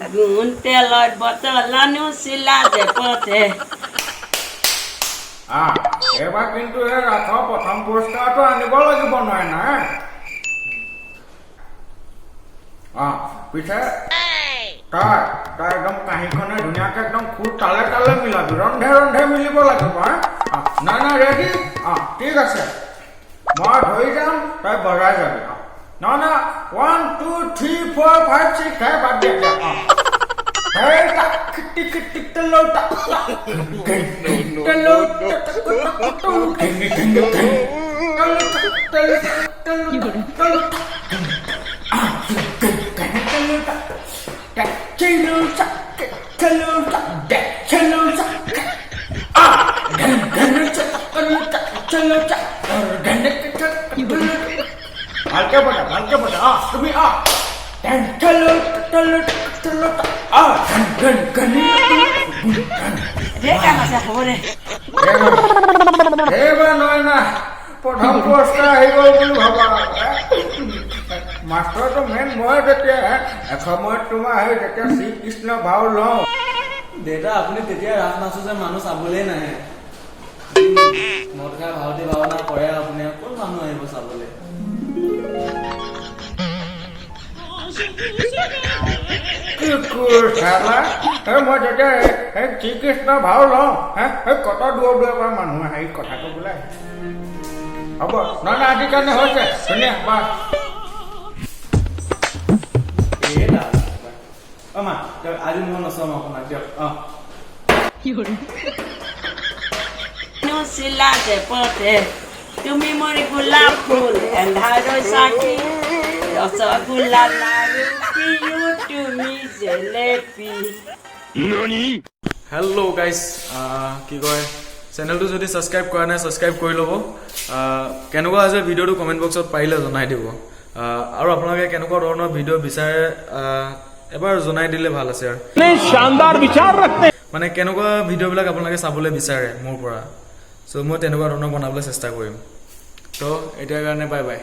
ফাগুন তেলৰ বটলানো চিলা জেপতে। আহ, এইবাৰ কিন্তু এই ৰাসৰ প্ৰথম পুৰস্কাৰটো আনিব লাগিব, নহয় নাই? পিছে তই একদম কাঁহীখনে ধুনীয়াকে একদম খুব তালে তালে মিলাবি, ৰন্ধে ৰন্ধে মিলিব লাগিব। হা, নাই নাই, ৰেডি। ঠিক আছে, মই ধৰি যাম, তই বজাই যাবি। নহয় নহয়, 1, 2, 3, 4, 5, 6, হে বাদ দিয়া দিয়া। এই তাক টিক টিক তেলো তাক তেলো তেলো তেলো ভালকে বজা, ভালকে বজা। তুমি ধেৰ কাম আছে, হ'ব দে। এইবাৰ নহয় না, প্ৰথম পুৰস্কাৰ আহি গ'ল বুলি ভাবা। মাষ্টৰটো মেইন মই তেতিয়া এসময়ত তোমাৰ সেই যেতিয়া শ্ৰীকৃষ্ণ ভাও লওঁ। দেউতা, আপুনি তেতিয়া ৰাস নাচো যে মানুহ চাবলেই নাহে। মদ খাই ভাওতি ভাওনা কৰে আপুনি, ক'ত মানুহ আহিব চাবলৈ? কুকুৰ চালা, এই মই যেতিয়া এই শ্ৰীকৃষ্ণ ভাও লওঁ, হে সেই কত দূৰৰ দূৰৰ পৰা মানুহ আহে, এই কথা ক'বলৈ আহে। হ'ব, নহয় নহয়, আজিৰ কাৰণে হৈছে, ধুনীয়া বা। অ মা, দিয়ক, আজি মই নচাম আপোনাক, দিয়ক। চিলা জেপতে তুমি মোৰ গোলাপ ফুল, এন্ধাৰৰ চাকি, ৰসগোল্লা, লাৰু, কিয় তুমি জেলেপি। হেল্ল' গাইজ, কি কয়, চেনেলটো যদি ছাবস্ক্ৰাইব কৰা নাই, ছাবস্ক্ৰাইব কৰি ল'ব। কেনেকুৱা হৈছে ভিডিঅ'টো কমেণ্ট বক্সত পাৰিলে জনাই দিব। আৰু আপোনালোকে কেনেকুৱা ধৰণৰ ভিডিঅ' বিচাৰে, এবাৰ জনাই দিলে ভাল আছে। আৰু शानदार विचार रखते। মানে কেনেকুৱা ভিডিঅ'বিলাক আপোনালোকে চাবলৈ বিচাৰে মোৰ পৰা, চ' মই তেনেকুৱা ধৰণৰ বনাবলৈ চেষ্টা কৰিম। ত' এতিয়াৰ কাৰণে বাই বাই।